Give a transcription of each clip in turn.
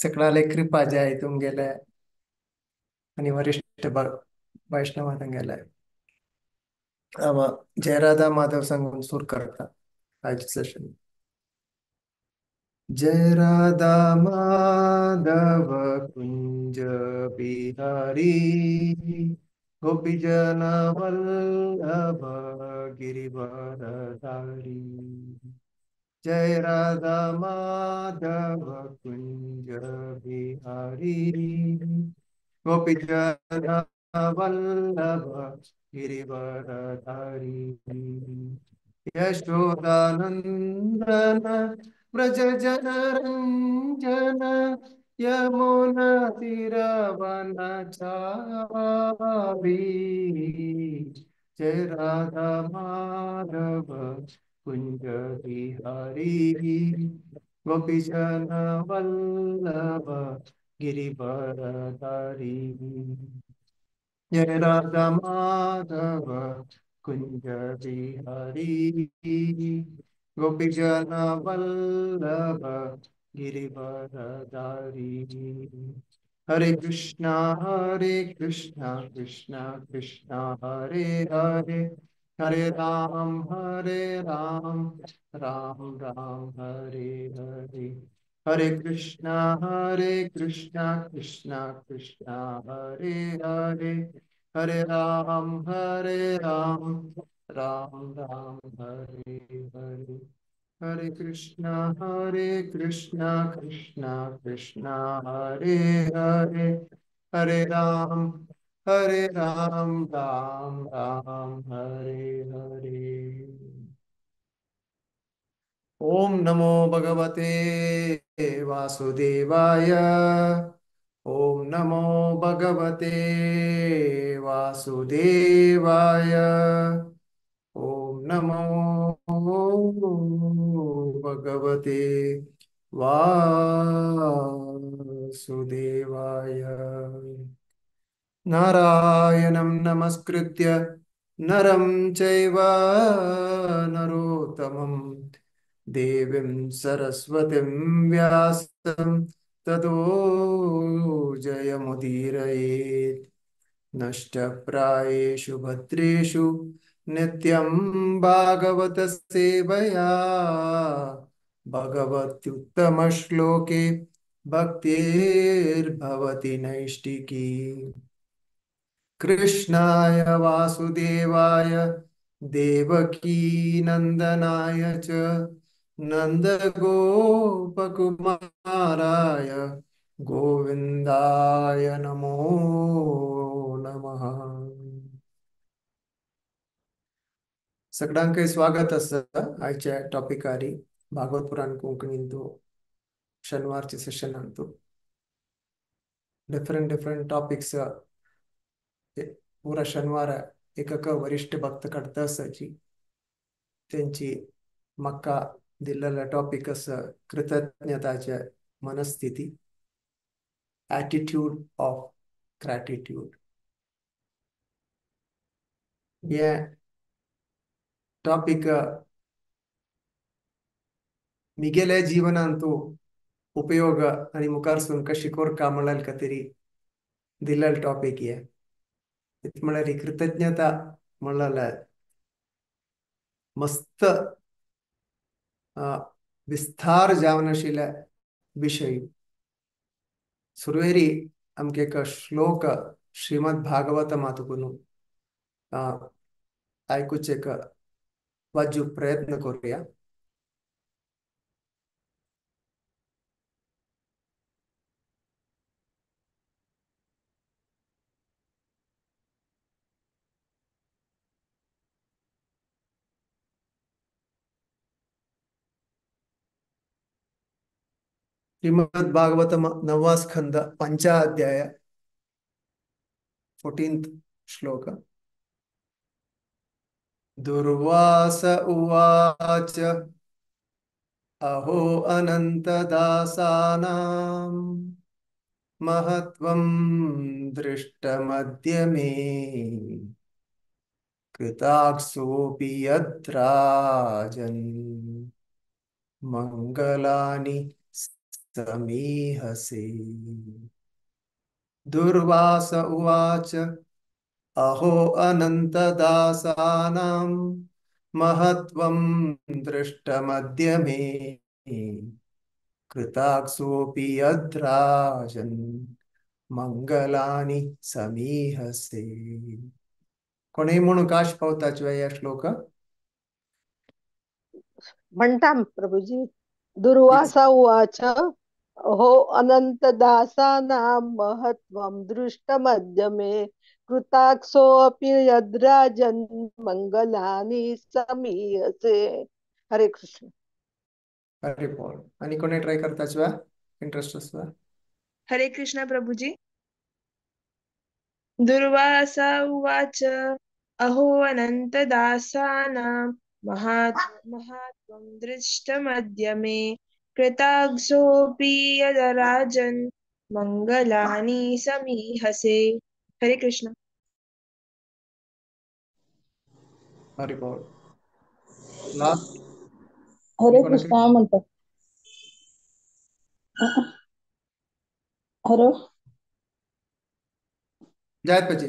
सकळाले कृपा जाय तुमगेले आनी वरिष्ठ वैष्णवा तुमगेले. आमा जय राधा माधव सांगून सूर करता आयचे सेशन. जय राधा माधव कुंज बिहारी, गोपी जन वल्लभ गिरिवरधारी. जय राधा माधव कुंज बिहारी, गोपी जन वल्लभ गिरिवरधारी. यशोदानंदन व्रज जन रंजन, यमुना तीरवन चारी. जय राधा माधव कुंज बिहारी, गोपी जन वल्लभ गिरिवरधारी. जय राधा माधव कुंज बिहारी, गोपी जन वल्लभ गिरिवरधारी. हरे कृष्णा कृष्णा कृष्णा हरे हरे, हरे राम राम राम हरे हरे. हरे कृष्णा कृष्णा कृष्णा हरे हरे, हरे राम राम राम हरे हरे. हरे कृष्णा कृष्णा कृष्णा हरे हरे, हरे राम राम राम हरे हरे. ओम नमो भगवते वासुदेवाय. ओम नमो भगवते वासुदेवाय. ओम नमो भगवते वासुदेवाय. नारायणं नमस्कृत्य नरं चैव नरोत्तमं, देवीं सरस्वतीं व्यासं ततो जयमुदीरयेत्. नष्टप्रायेषु भद्रेषु नित्यं भागवत सेवया, भगवत्युत्तमश्लोके भक्तिर्भवति नैष्टिकी. कृष्णाय वासुदेवाय देवकीनंदनाय च नंदगोपकुमाराय गोविंदाय नमो नमः. सगळ्यांक स्वागत आसा आयच्या टॉपिकारी भागवत पुराण कोंकणींतु शनिवारचे सेशनांतु. डिफरंट डिफरंट टॉपिक्स पुरा शनिवार एकक वरिष्ठ भक्त काडता आसाची. तेंची म्हाका दिल्लेलो टॉपिक आसा कृतज्ञताचे मनस्थिती, ॲटिट्यूड ऑफ ग्रॅटिट्यूड. हे टॉपिक मिगेले जीवनांतु उपयोग आनी मुखार कशी कोरका म्हणल्यार खातीर दिल्लेलो टॉपिक हे. म्हळ्यार कृतज्ञता म्हणल्यार मस्त विस्तार जावन आशिल्ले विशय. सुरवेरी आमकां एक श्लोक श्रीमद भागवत मातुकून आयकुचे एक वाजू प्रयत्न करूया. श्रीमद् भागवत नववा स्कंद पंचाध्याय 14th श्लोक. दुर्वास उवाच अहो अनंतदासानां महत्वं दृष्टमद्य मे, कृताक्षोऽपि यद्राजन् मंगलानि समीहसे। दुर्वास उवाच अहो अनन्तदासानां महत्त्वं दृष्टमद्य मे कृताक्षोऽपि यद्राजन् मंगलानि समीहसे। कोणेय म्हणून काश पावताच ह्या श्लोक? म्हणता प्रभुजी. दुर्वासा उवाच अहो अनन्तदासानां महत्त्वं दृष्टमद्य मे कृताक्षोऽपि यद्राजन् मंगलानि समीहसे. हरे कृष्ण. हरे बोल. आणि कोणी ट्राय करताच वा? इंटरेस्ट असवा? हरे कृष्ण प्रभुजी. दुर्वासा उवाच अहो अनन्तदासानां महात्वं दृष्टमद्य मे कृताक्षोऽपि यद्राजन् मंगलानि समीहसे. हरे कृष्ण. हरे बोल. लास्ट. हरे कृष्ण म्हणतात. हॅलो जयपजी.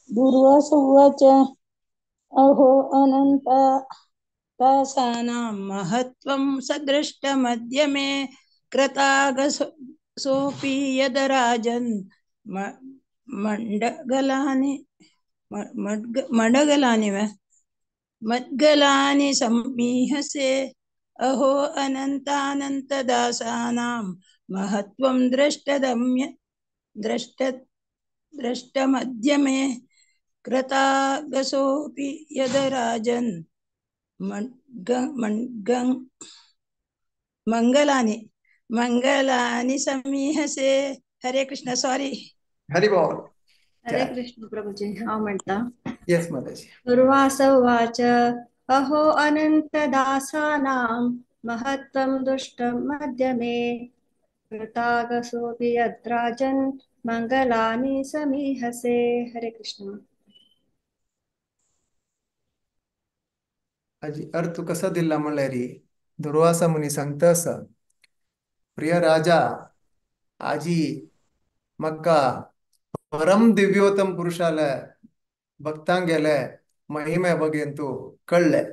दुर्वास उवाच अहो अनंत दासानां महत्त्वं सदृष्टमद्य मे कृतागसोऽपि यद्राजन् मंडगलानि मडगलानि मद्गलानि समीहसे. अहो अनन्तानन्तदासानां महत्त्वं द्रष्टमद्य मे कृतागसोऽपि यद्राजन् मंगलानि मंगलानि समीहसे. हरे कृष्ण. सॉरी. हरि बोल. हरे कृष्ण प्रभुजी. हांव म्हणटा. येस माताजी. दुर्वास उवाच अहो अनन्तदासानां महत्त्वं दुष्टमद्य मे कृतागसोऽपि यद्राजन् मंगलानि समीहसे. हरे कृष्ण. आजी अर्थ कसा दिला म्हणल्यार दुर्वासा मुनी सांगता आसा, प्रिय राजा आजी म्हाका परम दिव्योत्तम पुरुषाले भक्तांगेले महिमे बगेन तूं कळ्ळें.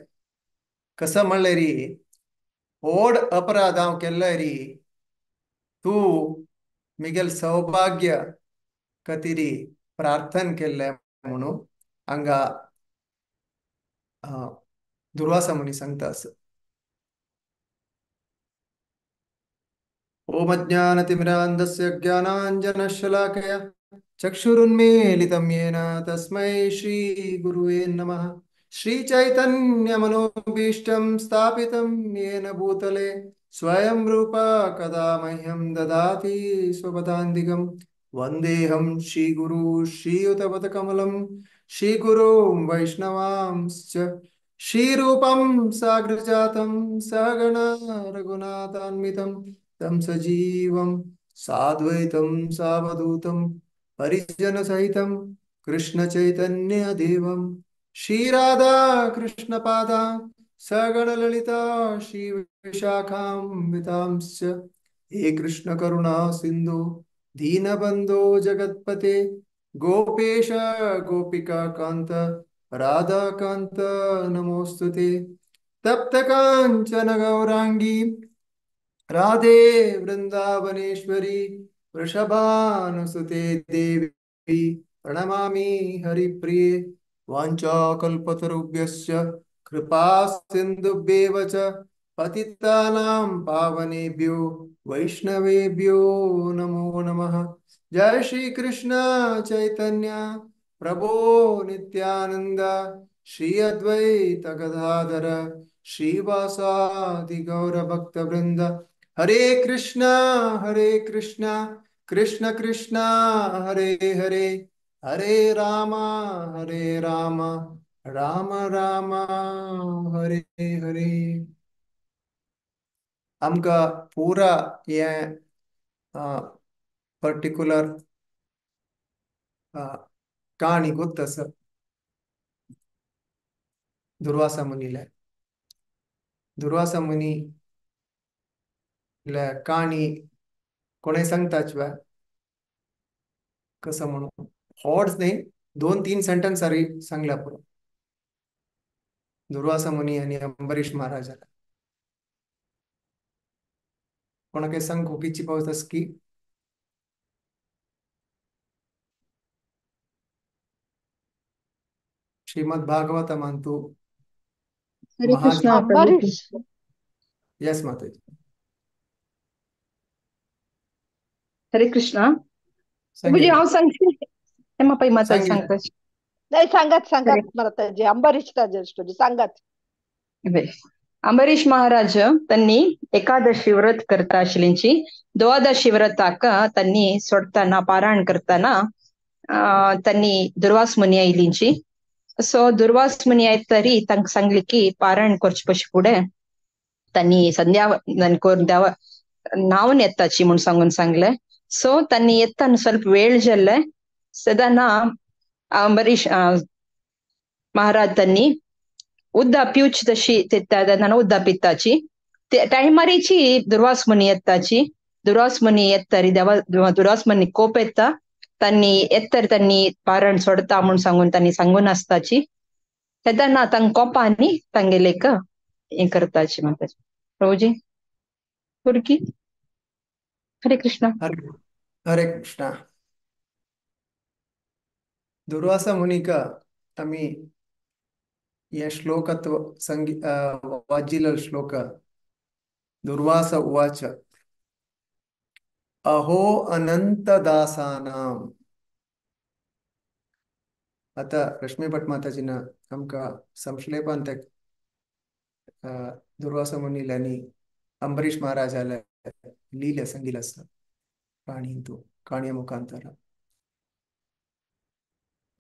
कसं म्हणल्यार व्हड अपराध हांव केल्ले री तूं मिगेल सौभाग्य खातीर प्रार्थना केल्लें म्हणून हांगा दुर्वासा मुनी सांगता आसा. ओम अज्ञानतिमिरान्धस्य ज्ञानाञ्जनशलाकया चक्षुरुन्मीलितं येन तस्मै श्री गुरुवे नमः. श्री चैतन्यमनोभीष्टं स्थापितं येन भूतले स्वयं रूप कदा मह्यं ददाति स्वपदान्तिकं. वन्देऽहं श्रीगुरु श्रीयुतपदकमलं श्रीगुरुं वैष्णवांश्च श्रीरूपं साग्रजातं सहगण रघुनाथान्वितं तं सजीवं साद्वैतं सावधूतं परिजनसहितं कृष्ण चैतन्य देवं श्री राधा कृष्णपादा सगण ललिता श्री विशाखान्वितांश्च. हे कृष्ण करुणा सिंधु दीनबंधो जगत्पते गोपेश गोपिका कांत राधाकांत नमोस्तुते. तप्त कांचन गौरांगी राधे वृंदावनेश्वरी वृषभानुसुते देवी प्रणमामि हरिप्रिये. वाञ्छाकल्पतरुभ्यश्च कृपा सिन्धुभ्येव च पतितानां पावनेभ्यो वैष्णवेभ्यो नमो नमः. जय श्री कृष्ण चैतन्य प्रभो नित्यानंद श्री अद्वैत गदाधर श्रीवासादि गौर भक्त वृंद. हरे कृष्ण कृष्ण कृष्ण हरे हरे हरे राम राम राम हरे हरे. आमकां पुरा हे पर्टिक्युलर कहाणी गोत आसा दुर्वासा मुनीले. दुर्वासा मुनी काणी कोणें सांगताच वा कसं म्हणून होड्स न्ही 2-3 सेंटन्स सारी सांगल्या पुरो दुर्वासा मुनी आणि अंबरीश महाराजाला कोणाक सांग कोकीची पावतास की श्रीमद भागवत मानतो हरे कृष्णा अंबरीश. यस माताजी. हरे कृष्णा प्रभुजी, हांव सांगते पै माताजी सांगता. नाही सांगत सांगत माताजी, अंबरीश स्टोरी सांगत. अंबरीश महाराज त्यांनी एकादशी व्रत करता आशिल्लींची द्वादशी व्रताक त्यांनी सोडताना पारायण करताना त्यांनी दुर्वास मुनी आयलींची. सो दुर्वास मुनी आयत तरी तांकां सांगली की पारायण करचे पशी फुडें त्यांनी संध्या देवा न्हांवन येताची म्हूण सांगून सांगले. सो त्यांनी येताना ಸ್ವಲ್ಪ वेळ जाल्ले सदाना अंबरीश महाराज त्यांनी उद्दा पिवची तशी तेन्ना उद्दा पिताची टायमारीची दुर्वास मुनी येताची. दुर्वास मुनी येतरी देवा दुर्वास मुनी कोप येता त्यांनी येतर त्यांनी पारण सोडता म्हूण सांगून त्यांनी सांगून आसताची. तेन्ना तांकां कोपांनी तांगेलेक हें करताची माताजी. प्रभुजी पुरकी. हरे कृष्णा. हरे कृष्णा. दुर्वासा मुनिक आमी हे श्लोकत्व संगी वाजिल श्लोक दुर्वास उवाच अहो अनंत दासानाम. आता रश्मी भट माताजीना आमकां संक्षेपान ते दुर्वासा मुनील अंबरीश महाराजाला लीला सांगिल आसा काणयेंतु काणये मुखांतर.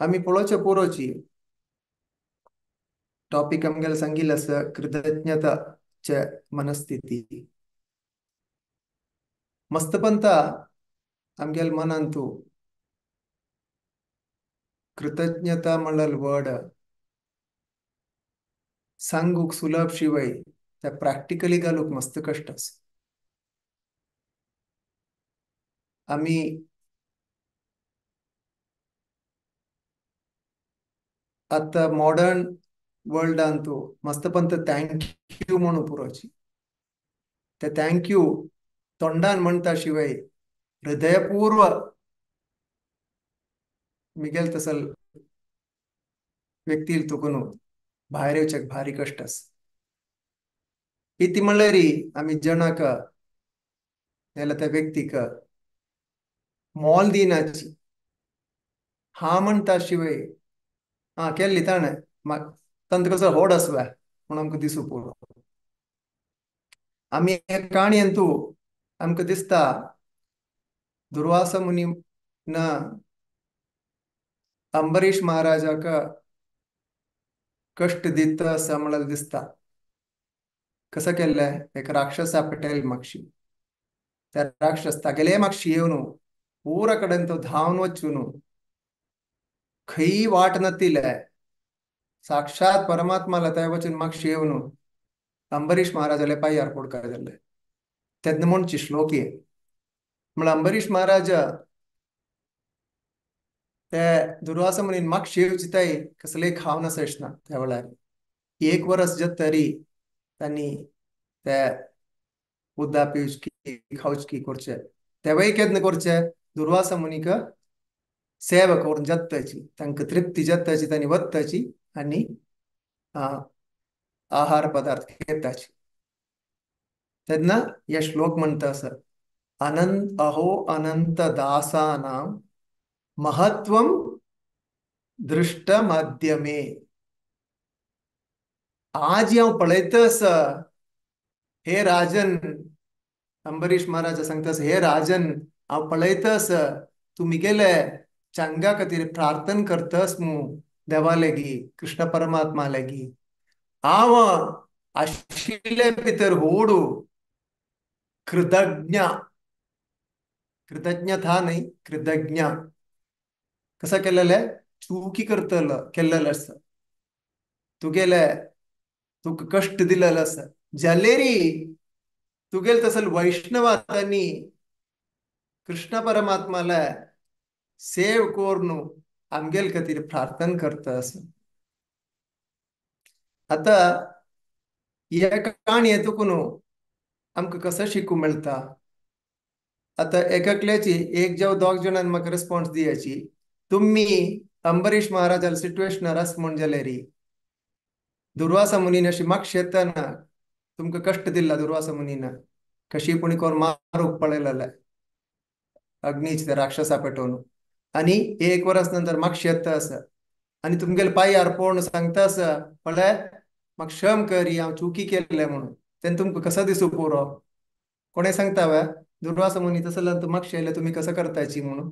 आमी पळोवचे पुरोची टॉपिक आमगेले सांगिल्लें आसा कृतज्ञताचे मनस्थिती. मस्तपंता आमगेले मनांतु कृतज्ञता म्हणल्यार वर्ड सांगूक सुलभ शिवाय त्या प्रॅक्टिकली घालूक मस्त कष्ट आसा. आमी आतां मॉडर्न वर्ल्डांतु मस्तपंत thank you म्हणू पुरोची. ते thank you तोंडान म्हणटा शिवाय हृदयपूर्व मिगेल तसल व्यक्ती तुकून भायर येवच्याक भारी कष्ट आसा. इती म्हणल्यार आमी जणाक नाल्यार त्या व्यक्तीक मोल दिनाची हा म्हणटा शिवाय हा केल्ली ताणें तांकां कसो होड आसवा म्हूण आमकां दिसूं पुरो. आमी हे काणयेंतु आमकां दिसता दुर्वासा मुनी ना अंबरीश महाराजाक कष्ट दिता आसा म्हणल्यार दिसता. कसं केल्लें एक राक्षसा पेटेल मागशी त्या राक्षस तागेले मागशी येवन पुरा कडेन तो धांवन वचून खंय वाट नातिल्ले साक्षात परमात्माला त्या वचून मागशी येवन अंबरीश महाराजाले पांयार पडका जाल्ले. तेन्ना म्हणची श्लोक हे म्हळ्यार अंबरीश महाराज ते दुर्वासा मुनीन मागशी येवची ताई कसलेय खावन आसना त्या वेळार एक वरस जात तरी तांणी ते उद्दा पिवचकी खावचकी करचे तेवय केन्ना करचे दुर्वासा मुनीक सेवा करून जाताची तांकां तृप्ती जाताची तांणी वत्ताची आनी आहार पदार्थ घेताची. तेन्ना हे श्लोक म्हणटा आसा अनंत अहो अनंत दासानां महत्वं दृष्ट माध्यमे. आज हांव पळयतस हे राजन, अंबरीश महाराज सांगतास हे राजन हांव पळयतस तूं मिगेले चंगा खातीर प्रार्थना करतस मू देवा लागीं कृष्ण परमात्मा लागीं. हांव आशिल्ले भितर होडू कृतज्ञ. कृतज्ञता न्हय कृतज्ञ कसं केलेलें चुकी करतलो केल्लेलें आसा तुगेले तुका कष्ट दिलेलो आसा जालेरी तुगेल तसल वैष्णव तांणी कृष्ण परमात्माला सेव कोरनु आमगेल खातीर प्रार्थना करता असं. आता ह्या काणयेंतून आमकां कसो शिकूंक मेळटा? आता एककल्याची एक जावं दोग जाणांनी म्हाका रिस्पॉन्स दियाची, तुमी अंबरीश महाराजाल सिट्युएशन रस म्हूण जाल्यार दुर्वासा मुनीन अशी मागशी येतना तुमकां कश्ट दिल्ला दुर्वासा मुनीन कशी पुणी कोण मारूंक पळयलेलें अग्नीच राक्षसा पेटोवन आनी एक वरस नंतर मागशी येता आसा आनी तुमगेले पांयार पळोवन सांगता आसा पळय म्हाका क्षम करी हांव चुकी केल्लें म्हणून, तेन्ना तुमकां कसो दिसूं पुरो? कोणें सांगता वे दुर्वासा मुनी तसो जाल्यार तूं मागशी आयल्यार तुमी कसो करताची म्हणून?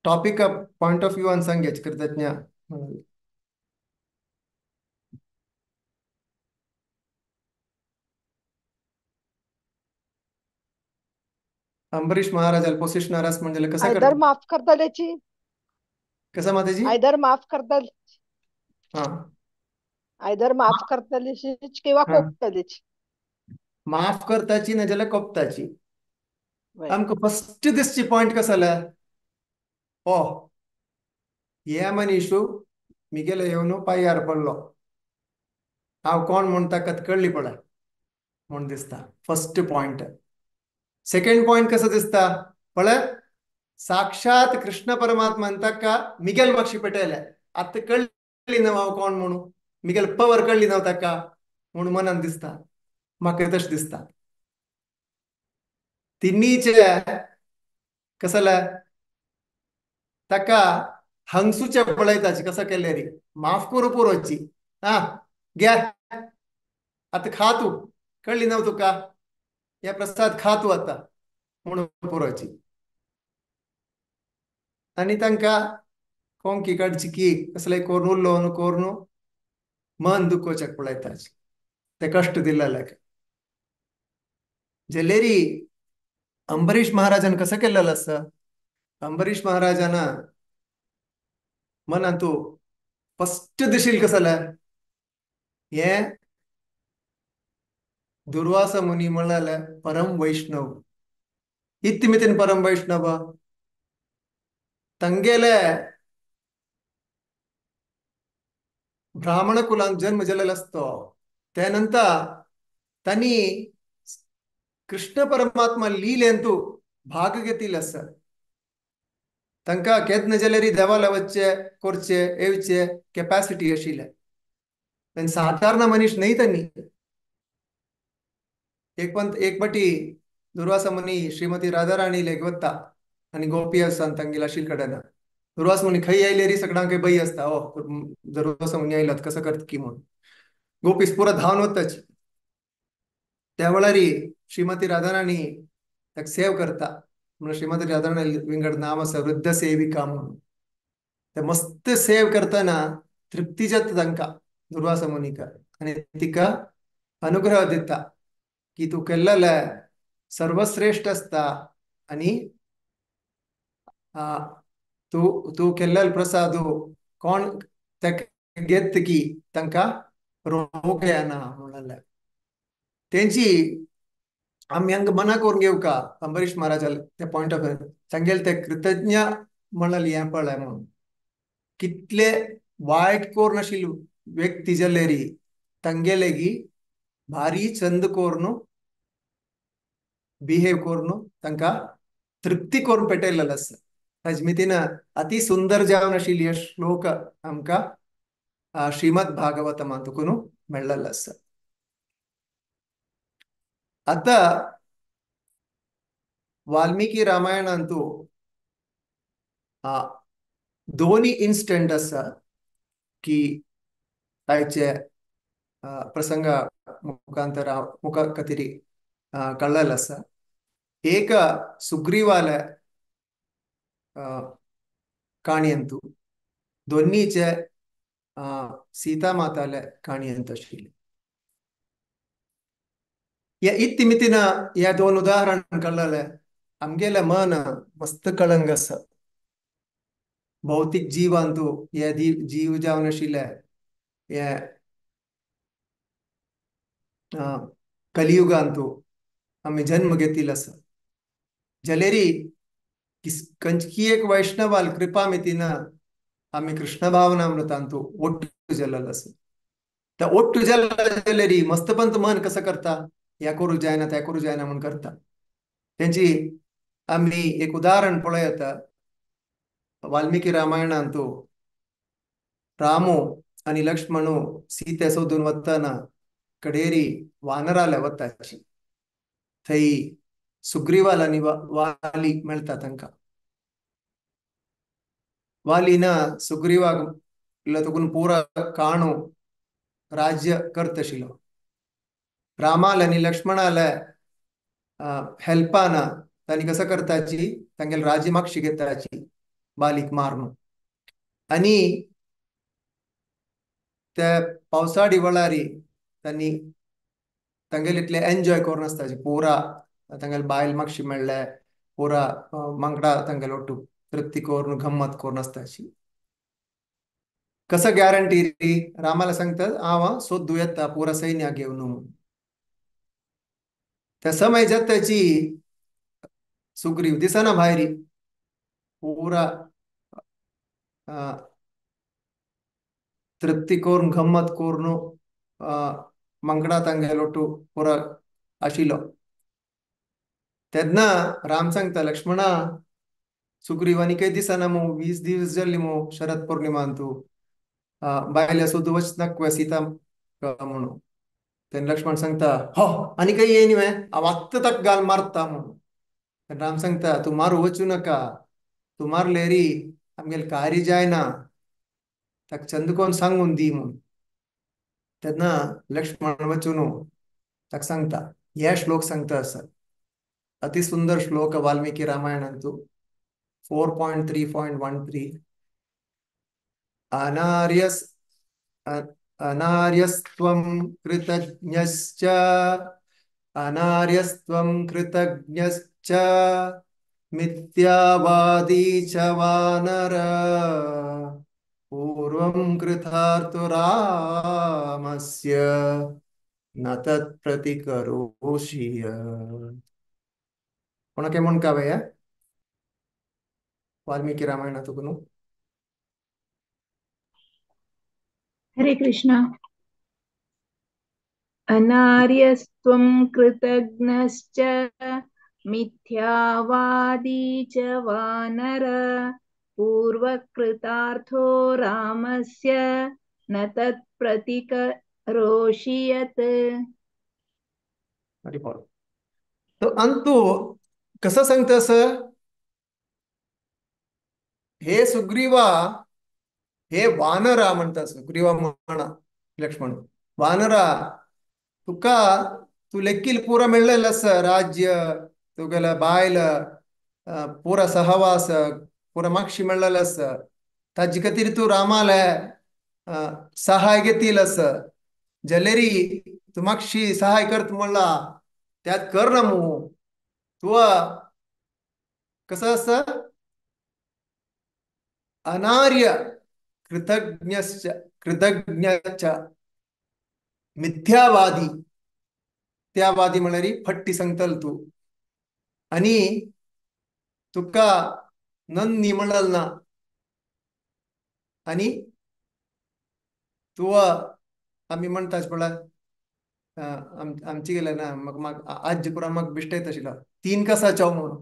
टॉपिक पॉइंट ऑफ व्यू सांगायचे कृतज्ञ. अंबरीश महाराजाला पोसिशन रस म्हणजे कसं आयदर माफ करतल्याची कसं माताजी? आयदर माफ करतले, हा आयदर माफ करतल्याची किंवा कोपतल्याची. माफ करताची ना जाल्यार कोपताची. आमकां फर्स्ट दिसची पॉइंट कसो जाल्यार ओ हे मनीशू मिगेले येवन पांयार पडलो हांव कोण म्हूण ताका कळ्ळी पळय म्हूण दिसता फर्स्ट पॉइंट. सेकंड पॉइंट कसो दिसता पळय साक्षात कृष्ण परमात्मान ताका मिगेल मागशी पेटयले आतां कळ्ळी ना हांव कोण म्हणून, मिगेल पवर कळ्ळी ना ताका म्हूण मनान दिसता. म्हाका तशें दिसता. तिन्हीचे कसं ताका हंगसूच्या पळयताची कसं केले रे माफ करू पुरोची हा घ्या आता खा तू कळ्ळी ना तुका या प्रसाद खा तू आता म्हणून पुरोची. आनी तांकां कोंकी काडची की कसले कोरून उरलो न्हू कोरून मन दुखोवच्याक पळयताची ते कश्ट दिल्ले. जलेरी अंबरीश महाराजान कसं केलेलं आसा? अंबरीश महाराजान मनान तूं फस्ट दिशील कसं हे दुर्वासा मुनी म्हळ्यार परम वैष्णव. इत्तिमितीन परम वैष्णव तंगेले ब्राह्मण कुलांत जन्म जाल्लो आसतो. त्यानंतर तांणी कृष्ण परमात्मा लीलेंतू भाग घेतिल्लो आसा. तांकां केन्ना जाल्यार देवाला वचचे करचे येवचे कॅपॅसिटी आशिल्ले. आनी सादारण मनीस न्हय तांणी. एक पाटी दुर्वासा मुनी श्रीमती राधाराणी लेग वता आनी गोपी आसा तांगेले आशिल्ले कडेन. दुर्वासा मुनी खंय आयले री सगळ्यांक भंय आसता ओ दुर्वासा मुनी आयलात कसो करता की म्हणून. गोपीस पुरा धांवन वताची. त्या वेळार श्रीमती राधाराणी ताका सेव करता म्हणून श्रीमती राधाराणी विंगड नाम आसा वृद्ध सेविका म्हणून. ते मस्त सेव करतना तृप्ती जाता तांकां दुर्वासा मुनीक आनी तिका अनुग्रह दिता की तूं केल्लें सर्वश्रेष्ठ आसता आनी तूं तूं केल्लेलो प्रसाद कोण ताका घेत की तांकां रोग येना म्हणलें. तेंची आमी हांगा मना करून घेवका अंबरीश महाराजाल ते पॉयंट ऑफ तांगेले ते कृतज्ञ म्हणलें हें पळय म्हणून कितले वायट कोरून आशिल्ले व्यक्ती जाल्यार तांगेले गी भारी चंद कोरून बिहेव करून तांकां तृप्ती करून पेटयलेलो आसा. ताजे मितीन अति सुंदर जावन आशिल्ली श्लोक आमकां श्रीमद भागवतमांतून मेळ्ळेलो आसा. आता वाल्मिकी रामायणांतू दोन्ही इन्स्टंट आसा की आयचे प्रसंग मुखांतर मुखा खातीर कळ्ळेलो आसा. एक सुग्रीवाले काणयेंतू दोन्हीचे सीता माताले काणयेंत आशिल्ले. या इत्तिमितीन ह्या दोन उदाहरण कळ्ळें आमगेलें मन मस्त कळंग आसा. भौतीक जीवांतू हे जीव जावन आशिल्ले हे कलियुगांतु आमी जन्म घेतील आसा. जलेरी कंचकी एक वैष्णवाल कृपा मितीन आमी कृष्ण भावनामृतांतु ಒಟ್ಟು ಜಲ್ಲಲ್ಲ आसा. त्या ಒಟ್ಟು जल्ल जलेरी मस्तपंत मन कसं करता, ह्या करू जायना त्या करू जायना म्हूण करता. तेंची आमी एक उदाहरण पळयता. वाल्मिकी रामायणांतु रामो आणि लक्ष्मणो सीते सोदून वतना कडेरी वानराल्या वताची थंय सुग्रीवाल आनी वाली मेळटा तांकां. वालीन सुग्रीवाक तुकून पुरा काणो राज्य करतशिलो. रामाल आनी लक्ष्मणाल्या हेल्पान तांणी कसं करताची तांगेले राज्य मागशी घेताची बालीक मारून. आनी त्या पावसाळी वेळारी तांणी तांगेले इतले एन्जॉय करून आसताची. पुरा तांगेले बायल मागशी मेळ्ळे, पुरा मांकडा तांगेले ಒಟ್ಟು तृप्ती करून गम्मत करून आसताची. कसं गॅरंटी री रामाला सांगतात हांव सोदू येता पुरा सैन्या घेवन म्हणून. त्या समय जाताची सुग्रीव दिसना भायरी पुरा तृप्ती करून गम्मत करून मांकडा तांगेलो ಒಟ್ಟು पुरा आशिल्लो. तेन्ना राम सांगता लक्ष्मणा सुग्रीव आनी काही दिसना मू, 20 दिवस जाल्ली मू शरद पौर्णिमांतु बायल्या सोदू वच नाक सीता म्हणून. तेन्ना लक्ष्मण सांगता हो आनी काही येय न्ही हांव आत्तां ताका घाल मारता म्हणून. राम सांगता तूं मारू वचूं नाका, तूं मारले री आमगेलें कार्य जायना, ताका चंद कोन सांगून दी म्हणून. तेन्ना लक्ष्मण वचून ताका सांगता हे श्लोक सांगता आसा. अति सुंदर श्लोक वाल्मिकी रामायणांतु 4.3.13. अनार्यस अनार्यस्त्वं कृतज्ञश्च अनार्यस्त्वं कृतज्ञश्च मिथ्यावादी च वानर पूर्वं कृतार्थो रामस्य न तत्प्रतिकरोषि. कोणाक म्हूण काव्य वाल्मिकी रामायणांतु? हरे कृष्ण. अनार्यस्त्वं कृतज्ञश्च मिथ्यावादी च वानर पूर्वकृतार्थो रामस्य न तत्प्रतिकरोषि यत्. तो अंतु कसं सांगता सर, हे सुग्रीवा हे वानरा म्हणता सुग्रीवा म्हणा लक्ष्मण वानरा तुका तू लेखील पुरा मेळ्ळेलं आसा राज्य, तुगेले बायल पुरा सहवास पुरा मागशी मेळ्ळेलं आसा, ताजे खातीर तूं रामाले सहाय घेतील आसा. जलेरी तूं मागशी सहाय करत म्हणला त्यात कर ना मू तूं कसं आसा अनार्य कृतज्ञश्च कृतज्ञश्च मिथ्यावादी त्यावादी म्हळ्यार फट्टी सांगतल तूं आनी तुका नन्नी म्हणल ना आनी तूं आमी म्हणटाच पळय आमची गेले ना म्हाका आज्ज पुरा म्हाका बिश्टयता आशिल्लो तीन कसाचो म्हणून,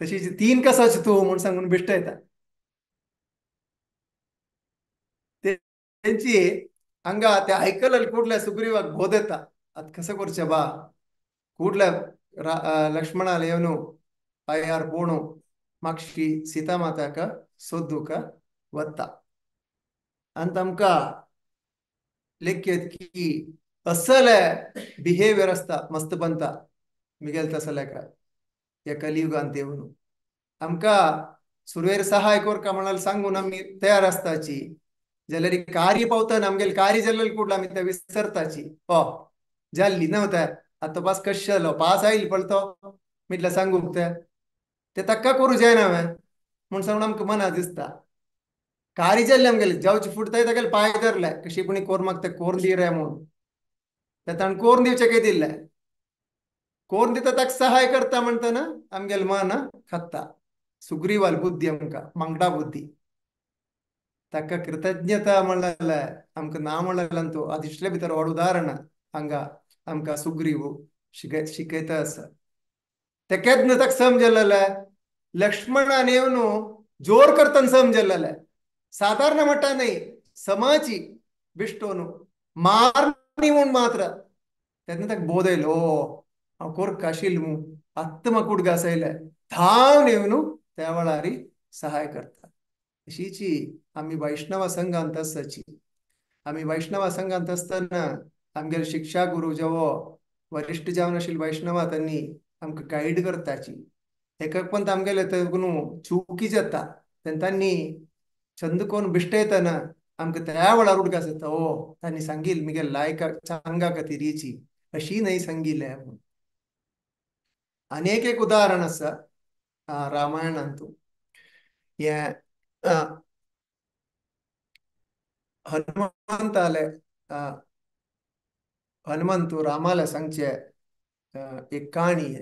तशी तीन कसाचो तूं म्हूण सांगून बिश्टयता. तेंची हांगा ते आयकलें कुडल्या सुग्रीवाक बोध येता आतां कसं करचें बा, कुडल्या लक्ष्मणाले येवन पांयार पोणू मागशी सीता माताक सोदूंक वता. आनी तांकां लेखयत की असले बिहेवियर आसता मस्त बनता मिगेल तसले ह्या कलियुगांत येवन आमकां सुरवेर सहाय कोरका म्हणाल सांगून आमी तयार आसताची, जाल्यार कार्य पावतना आमगेले कार्य जाल्लें कुडला आमी ते विसरताची. हो जाल्ली न्हू ते आतां पास कशें जालो पास आयल पळय तो म्हटल्यार सांगूंक ते ते ताका करूं जायना हांवें म्हूण सांगून आमकां मना दिसता. कार्य जाल्लें आमगेलें जावचे फुडताय तागेले पांय धरले कशी कोणी कोर मागता कोर दी रे म्हूण, ते ताणें कोरून दिवचें काय दिल्लें कोरून दिता ताका सहाय करता म्हणटना आमगेलें मन खाता सुग्रीवाल बुद्धी आमकां मांगडा बुद्धी ताका कृतज्ञता म्हणलें आमकां ना म्हणलें तो आदिसले भितर व्हड उदाहरण हांगा आमकां सुग्रीव शिकयता आसा. ते केन्ना ताका समजलें लक्ष्मणान येवन जोर करतना समजलें साधारण म्हणटा न्हय समाची बिश्टोनु मारणी म्हूण मात्र तेन्ना ताका बोध येयलो हांव कोर काशील मू आत्तां म्हाका उडगास आयले धांवन येवन त्या वेळार सहाय करता. अशीची आमी वैष्णव संघांत आसची. आमी वैष्णव संघांत आसतना आमगेले शिक्षा गुरू जेवो वरिश्ठ जावन आशिल्ले वैष्णवा तांणी आमकां गायड करताची. एक पण आमगेले न्हू चुकी जाता तेन्ना तांणी चंद कोण बिश्टयतना आमकां त्या वेळार उडगास येता ओ तांणी सांगील मिगेल लायका चांगा खातीर अशी न्हय सांगिल्लें म्हूण. आनी एक उदाहरण आसा रामायणांतू हें हनुमंताले हनुमंतू रामाले सांगचे एक काणी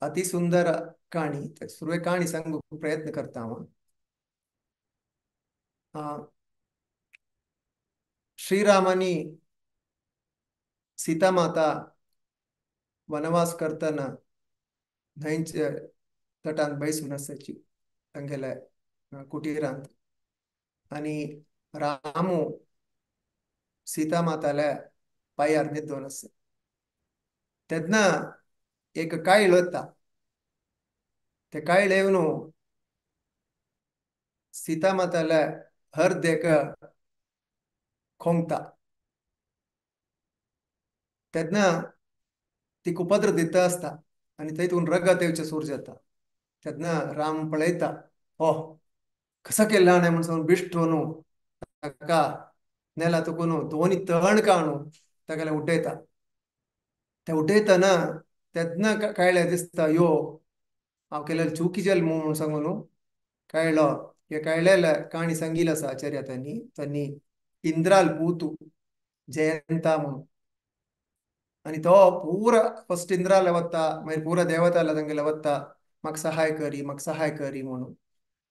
अति सुंदर काणी. सुरवे काणी सांगूंक प्रयत्न करता हांव. श्रीरामानी सीता माता वनवास करतना न्हंयच्या तटान बैसून आसाची तांगेल्या कुटिरांत आनी रामू सीता माताल्या पांयार न्हिदोन आसा. तेन्ना एक कायल वता ते कायल येवन सीता माताल्या हर्देक खोंकता तेन्ना ती उपद्र दिता आसता आनी थंय रगत येवचें सूर जाता. तेन्ना राम पळयता हो कसो केला न्हय म्हूण सांगून बिश्टो न्हू ताका नेला तुका न्हू दोनी तण काणू ताका उडयता. ते उडयतना तेन्ना कायले दिसता यो हांव केलें चुकी जालें म्हूण सांगून न्हू कायलो हे कायलेले काणी सांगील आसा आचार्य तांणी तांणी इंद्राल पूतू जयंता म्हणून आनी तो पुरा फस्ट इंद्राले वता मागीर पुरा देवताले तांगेले वता म्हाका सहाय करी म्हाका सहाय करी म्हणून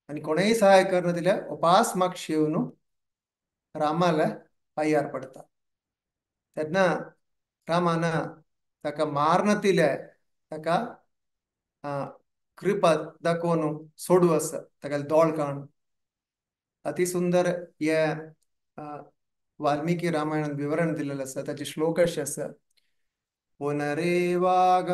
आनी कोणेय सहाय करना दिल्यार उपास मागशी येवन रामाले पांयार पडटा. तेन्ना रामान ताका मारना दिले ताका कृपा दाखोवन सोडू आसा ताका दोळ काण. अति सुंदर हे वाल्मिकी रामायणान विवरण दिलेलें आसा. ताचे श्लोक अशें आसा पुनरेवागतशास्त्रा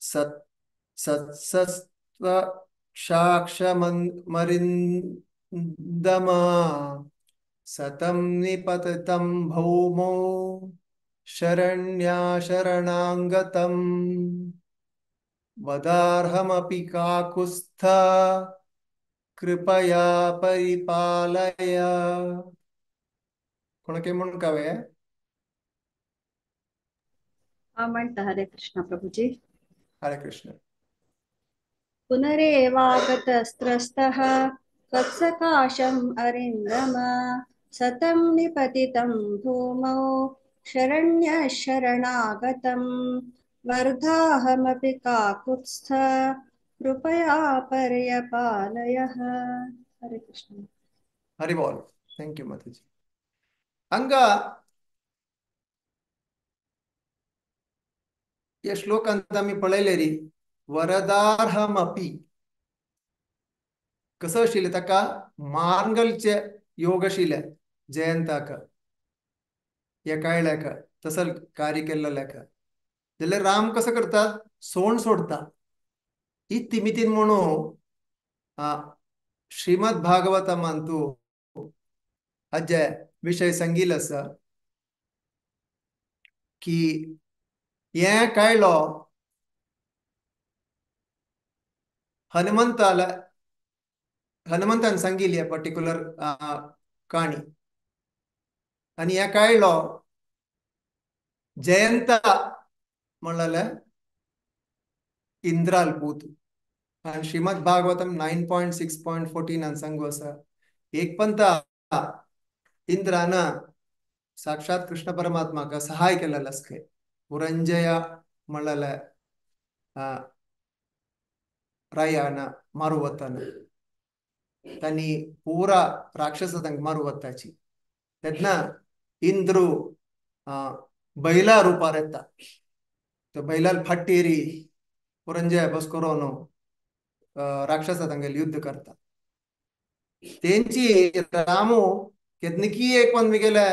सत्सत्साक्षमरिन्दमा सतं निपतितं भौमौ शरण्या शरणांगतं वदार्हमपि काकुत्स्थ कृपया परिपालय. कोणाके म्हूण कावे म्हणता. हरे कृष्ण प्रभुजी. हरे कृष्ण. पुनरेवागतस्त्रस्तः त्वत्सकाशम् अरिन्दम सतं निपतितं भूमौ शरण्य शरणागतं वर्धाहमपि काकुत्स्थ कृपया पर्यपालय. हरे कृष्ण. हरि बोल. Thank you माताजी. हंगा या श्लोकांत आमी पळयले री वरदार्हमपि कसं आशिल्लें ताका मार्गलचे योग आशिल्ले जयंताक या कायल्याक तसल कार्य केल्लेल्याक जाल्यार राम कसो करता सोण सोडता. ही तिमितीन म्हणून श्रीमद भागवतमांतू हाजे विशय सांगिल्लो आसा की हें कायलो हनुमंताला हनुमंतान सांगिल्ली पर्टिक्युलर काणी आनी हें कायलो जयंता म्हणलें इंद्राल पूत. आनी श्रीमद भागवतम 9.6.14 सांगू आसा एक पंता इंद्रान साक्षात कृष्ण परमात्माक सहाय केलेलें आसलें. पुरंजय म्हणलेले रायान मारुवतान तांणी पुरा राक्षस तांकां मारुवताची. तेन्ना इंद्रू बैला रुपार येता, तो बैलाल फाटीरी पुरंजय बस करून राक्षस तांगेले युद्ध करता. तेंची रामू केदनिकी एक पण मिगेले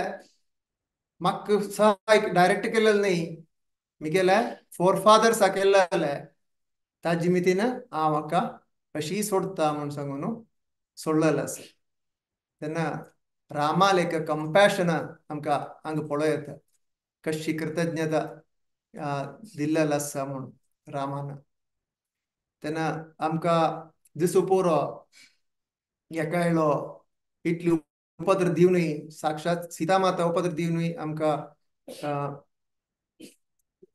म्हाका सहाय डायरेक्ट केलेलें न्ही, मिगेले फोर फादर्सा केल्ले ताजी मितीन हांव म्हाका अशी सोडता म्हूण सांगून सोडलेलें आसा. तेन्ना रामाल एक कंपॅशन आमकां हांगा पळोवं येता, कशी कृतज्ञता दिल्लेलें आसा म्हूण रामान. तेन्ना आमकां दिसूं पुरो एका येळो इतली उपद्र दिवनूय, साक्षात सीता माता उपद्र दिवनूय आमकां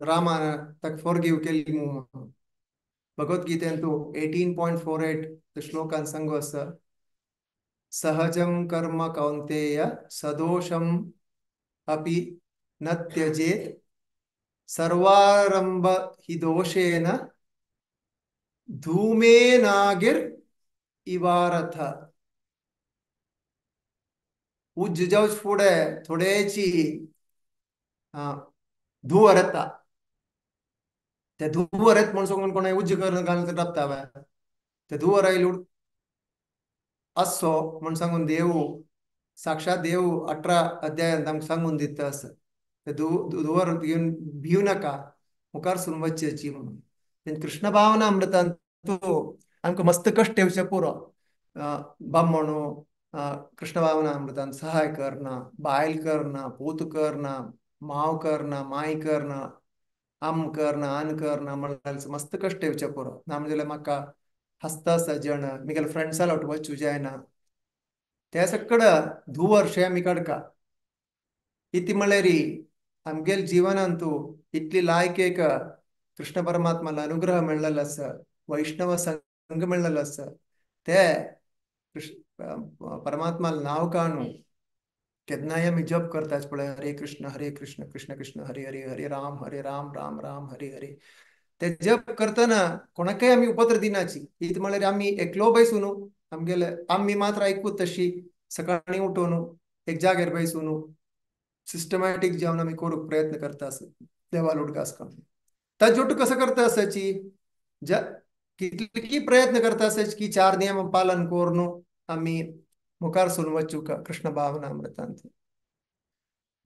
रामान ताका फॉरगिव केली म्हणून. भगवद्गीतेंतु 18.48 श्लोकान सांगू आसा, सहजं कर्म कौन्तेय सदोषम अपि न त्यजेत सर्वारंभ हि दोषेण धूमेनागिर इवारथ. उज्ज जावच फुडें थोडेची धुंवर येता, ते धुंवर येत म्हूण सांगून कोणूय उज्ज करून घालून राबता वे, ते धुंवर आयले असो म्हूण सांगून देव साक्षात देव 18 अध्यायांत आमकां सांगून दिता आसा, ते धुंवर घेवन भिव नाका, मुखार सून वचचेची म्हणून. कृष्ण भावना अमृतांतू आमकां मस्त कश्ट येवचे पुरो, बामणू कृष्ण भावना अमृतान सहाय करना, बायल करना, पूत करना, माव करना, माय करना, आम करना, आन करना म्हणल्यार मस्त कश्ट येवचे पुरो. ना म्हणजे म्हाका हसता आसा जण मिगेले फ्रेंड्सा लावट वचूं जायना, ते सगळं धुंवर शे आमी काडका. इती म्हणल्यार आमगेले जिवनांतू इतली लायक एक कृष्ण परमात्माला अनुग्रह मेळ्ळेलो आसा, वैष्णव संघ मेळ्ळेलो आसा, ते कृष्ण परमात्माला नांव काणू केन्नाय आमी जप करतात पळय, हरे कृष्ण कृष्ण कृष्ण हरे हरे, हरे राम राम राम हरे हरे. ते जप करतना कोणाकय आमी उपद्र दिनाची. इत म्हळ्यार आमी एकलो बैसून आमगेले आमी मात्र आयकूत तशी सकाळीं उठोवन एक जाग्यार बैसून सिस्टमॅटीक जेवण आमी करूंक प्रयत्न करता आसा देवाल उडगास करून. ताजोटू कसो करता आसाची कितली प्रयत्न करता आसाची की चार नियम पालन करून आमी मुखार सून वचूंक कृष्ण भावना अमृतांत.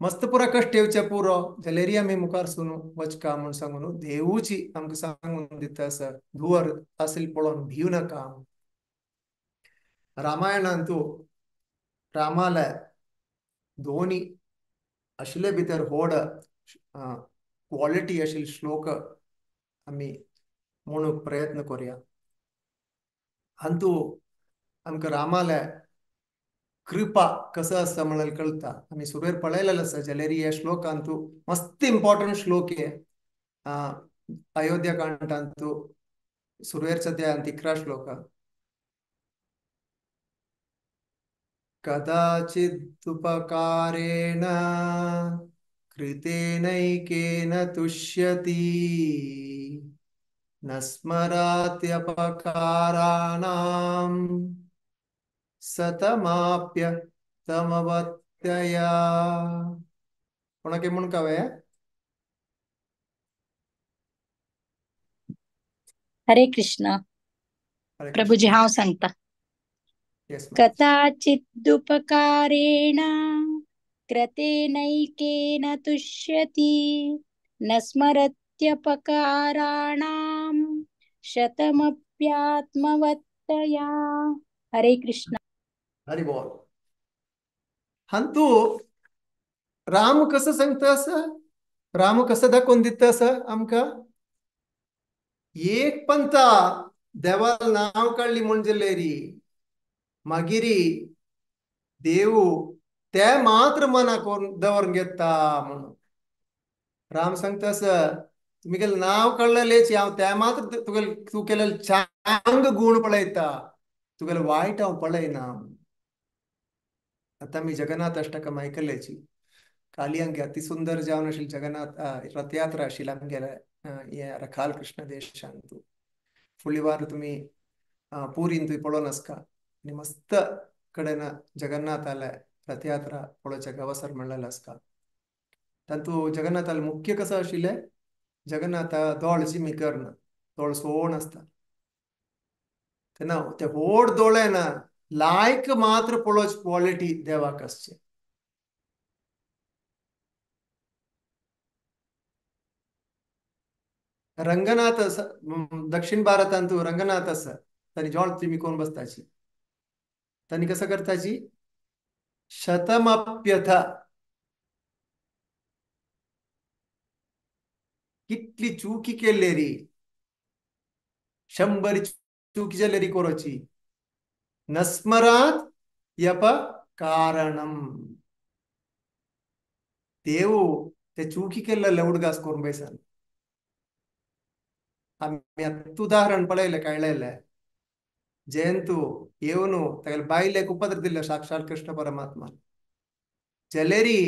मस्त पुरा कश्ट येवचे पुरो जाल्यार आमी मुखार सून वचका म्हूण सांगून देवूची आमकां सांगून दिता आसा, धुंवर आसली पळोवन भिव नाका. रामायणांतू रामाले दोनी आशिल्ले भितर व्हड क्वॉलिटी आशिल्ले श्लोक आमी म्हणूंक प्रयत्न करुया. हातूंत आमकां रामाले कृपा कसो आसा म्हणल्यार कळटा. आमी सुरवेर पळयलेलें आसा जाल्यार ह्या श्लोकांतू मस्त इम्पॉर्टंट श्लोक हे अयोध्या कांडांतू सुरवेरच्या अध्यायांत 11 श्लोक. कदाचिदुपकारेण कृतेनैकेन तुष्यति न स्मरात्यपकाराणां सतमाप्य तमवत्यया. कोणाक म्हूण कावे? हरे कृष्ण प्रभुजी, हांव सांगता. कदाचिदुपकारेण कृतेनैकेन तुष्यति न स्मरत्यपकाराणां शतमप्यात्मवत्तया. हरे कृष्ण. हरी बोल. हांतू राम कसं सांगता आसा, राम कसं दाखोवन दिता आसा आमकां, एक पंता देवाल नांव काडली म्हूण जाल्यार मागीर देव ते मात्र मनाक दवरून घेता म्हणून राम सांगता आसा, तुमी गेले नांव काडलेलेच हांव ते मात्र तुगेले तूं केलेले चांग गुण पळयता, तुगेले वायट हांव पळयना. आतां आमी जगन्नाथ अष्टकम आयकल्याची. काली आमगे अति सुंदर जावन आशिल्ली जगन्नाथ रथयात्रा आशिल्ली आमगेले हे रखाल कृष्ण देशांत. फुडली वार तुमी पुरीन तुवें पळोवन आसका आनी मस्त कडेन जगन्नाथाले रथयात्रा पळोवच्याक अवसर मेळ्ळेलो आसका. तातूंत जगन्नाथाले मुख्य कसो आशिल्लें, जगन्नाथा दोळ जिमी करना, दोळ सोण आसता तेन्ना ते व्हड दोळे ना लायक मात्र पळोवची क्वॉलिटी देवाक आसचे. रंगनाथ दक्षिण भारतांत रंगनाथ आसा, तांणी जोळ तिमी कोण बसताची, तांणी कसं करताची शतमप्यथ, कितली चुकी केल्ली री, 100 चुकी जाली री कोरोची, नस्मरात यप कारणम. देव ते चुकी केल्ले उडगास करून बैसान. आमी आतां उदाहरण पळयलें कळ्ळेलें, जयंतू येवन तागेले बायलेक उपद्र दिल्ले साक्षात कृष्ण परमात्मा. जलेरी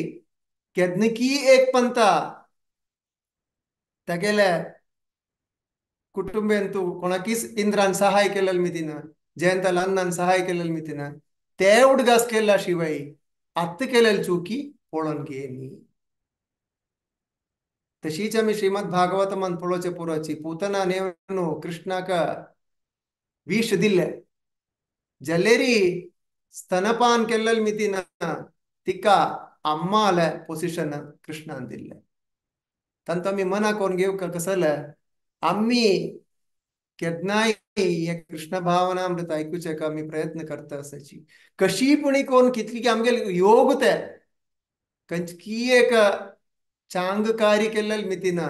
केदनकी एक पंता तागेले कुटुंबेंतू कोणाकीच इंद्रान सहाय केलेल मितीन, जयंताला अन्नान सहाय केलेल मितीन, ते उडगास केला शिवाय आत्त केलेल चुकी पळोवन घेनी. तशीच आमी श्रीमद भागवतमान पळोवचे पुरोची पूतना नेवनु कृष्णाक विष दिल्ले, जलेरी स्तनपान केल्लेल मितीन तिका अम्माले पोसिशन कृष्णान दिल्ले. तांतू आमी मना करून घेवंक कसले आमी केन्नाय हे कृष्ण भावनामृत आयकुचें आमी प्रयत्न करता आसाची, कशी पुणी कोण कितली आमगेले योग ते कंचकी एक चांग कार्य केल्लेल मितीना,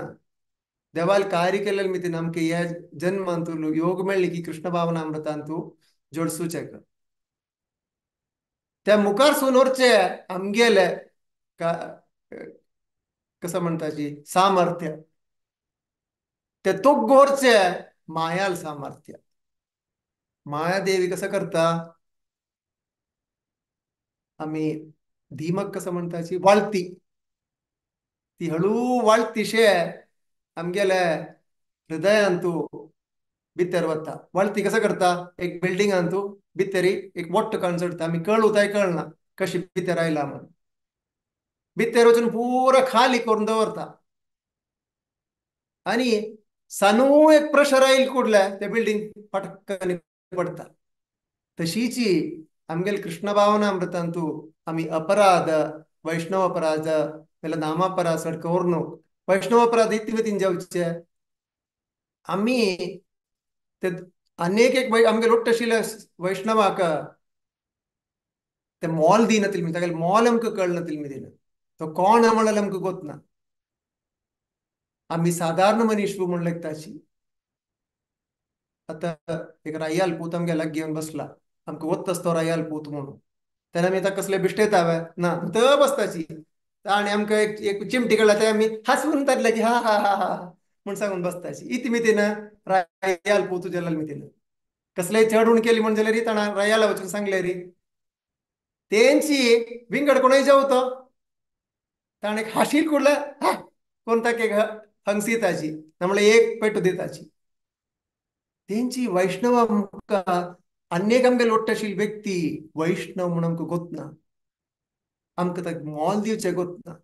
देवाल कार्य केल्लेल मितीना आमकां ह्या जन्मांतू योग मेळ्ळी की कृष्ण भावनामृतांतू जोडसूचें. त्या मुखार सून व्हरचे आमगेले कसं म्हणताची सामर्थ्य, ते तोग व्हरचे मायाल सामर्थ्य. मायादेवी कसं करता, आमी धीमक कसं म्हणताची वाळती, ती हळू वाळतीशे आमगेले हृदयांतू भितर वता. वाळती कसं करता, एक बिल्डिंगांतू भितरी एक वट्ट काण चडटा, आमी कळू ताय कळना कशी भितर आयला म्हण, भितर वचून पुरा खाली करून दवरता आनी सानू एक प्रेशर आयल कुडले ते बिल्डिंग पटकन पडटा. तशीची आमगेले कृष्ण भावनामृतांतू आमी अपराध, वैष्णव अपराध नाल्यार नामापराध चड करून, वैष्णव अपराध इतले मितीन जावचे आमी ते अनेक एक आमगेले लोट आशिल्ले वैष्णवाक ते मोल दिना तिलमी, तागेले मोल आमकां कळना तिलमी दिना, तो कोण म्हणल्यार आमकां गोतना. आमी सादारण मनीस म्हण लेगताची. आतां एक रायाल पूत आमगे लागीं घेवन बसला, आमकां वत तो रायाल पूत म्हणून, तेन्ना आमी ताका कसले बिश्टेता वे ना, तो बसताची आनी आमकां एक एक चिमटी काडला ते आमी हांसून तातले की हा हा हा हा म्हण सांगून बसताची. इती मितीन रायाल पूत जाल्यार मितीन कसलेय चडूण केली म्हण जाल्यार ताणें रायाला वचून सांगले री, तेंची विंगड कोणूय जेवतो ताणें हाशील कुडले कोण ताका एक हंगसीताची म्हणल्यार एक पेटू दिताची. तेंची वैष्णव आमकां अनेक आमगे लोट्ट आशिल्ली व्यक्ती वैष्णव म्हूण आमकां गोतना, आमकां ताका मोल दिवचें गोतना.